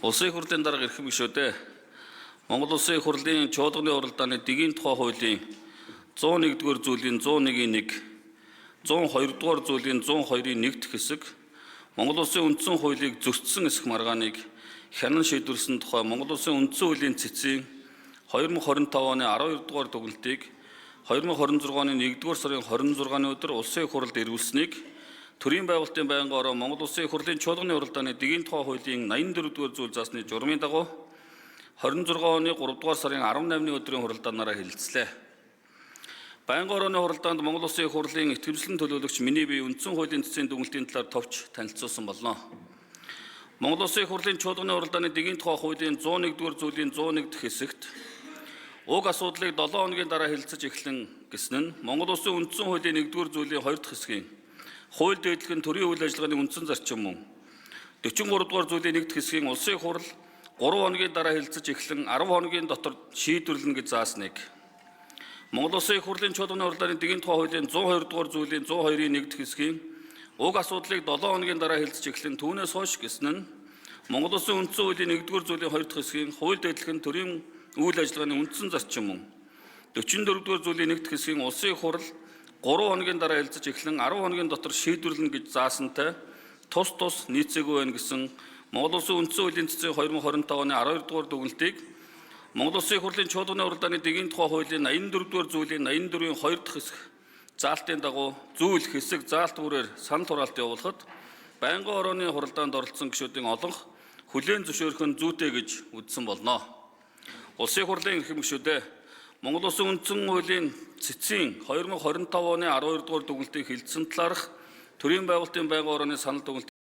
Улсын их хурлын дарга эрхэм гишүүдээ, Монгол Улсын их хурлын чуулганы уралдааны дэгийн тухай хуулийн 101-р зүйлийн 101-ийн 1, 102-р зүйлийн 102-ын 1 дэх хэсэг, Монгол Улсын үндсэн хуулийг зөрчсөн эсэх маргааныг хянан шийдвэрлэсэн тухай Монгол Улсын үндсэн хуулийн цэцгийн 2025 оны 12 дугаар дүгнэлтийг 2026 оны 1-р сарын 26-ны өдөр Улсын их хурлд ирүүлсэнийг төрийн байгуулалтын байнгын ороо Монгол Улсын их хурлын чуулганы уралдааны дэгийн тухай хуулийн 84-р зүйл заасны журмын дагуу 26 оны 3 дугаар сарын 18-ны өдрийн хуралдаанаараа хэлэлцлээ. Байнгын орооны хуралдаанд Монгол Улсын их хурлын итгэмжлэн төлөөлөгч миний бие үндсэн хуулийн цэцгийн дүгнэлтийн талаар товч танилцуулсан болно. Монгол Улсын их хурлын чуулганы уралдааны дэгийн тухай хуулийн 101-р зүйлийн 101 дэх хэсэгт уг асуудлыг 7 хоногийн дараа хэлэлцэж эхлэн гэсэн нь Монгол Улсын үндсэн хуулийн 1-р зүйлийн 2 дахь хэсгийн хууль дэдлэх нь төрийн үйл ажиллагааны үндсэн зарчим мөн 43 дугаар зүйлийн 1 дахь хэсгийн Улсын их хурл 3 хоногийн дараа хэлэлцэж эхлэн 10 хоногийн дотор шийдвэрлэнэ гэж заасныг Монгол Улсын их хурлын чуулганы уралдааны дэгийн тухай хуулийн 102 дугаар зүйлийн 102-ын 1 дахь хэсгийн уг асуудлыг 7 хоногийн дараа хэлэлцэж эхлэн түүнээс хойш гэсэн нь Монгол Улсын үндсэн хуулийн 1-р зүйлийн 2 дахь хэсгийн хууль дэдлэх нь төрийн үйл ажиллагааны үндсэн зарчим мөн 44 дугаар зүйлийн 1 дахь хэсгийн Улсын их хурл 3 хоногийн дараа хэлэлцэж эхлэн 10 хоногийн дотор шийдвэрлэнэ гэж заасантай тус тус нийцээгүй байна гэсэн Монгол Улсын үндсэн хуулийн цэцгийн 2025 оны 12 дугаар дүгнэлтийг Монгол Улсын их хурлын чуулганы уралдааны дэгийн тухай хуулийн 84 дугаар зүйлийн 84-ийн 2 дахь хэсэг заалтын дагуу зүйл хэсэг заалт бүрээр санал хураалт явуулахад байнгын орооны хуралдаанд оролцсон гишүүдийн олонх хүлээн зөвшөөрөх нь зүйтэй гэж үзсэн болно. Улсын их хурлын эрхэм гишүүдээ, Монгол Улсын үндсэн хуулийн цэцгийн 2025 оны 12 дугаар дүгнэлтийг хэлэлцсэн талаарх төрийн байгуулалтын байнгын орооны санал дүгнэлт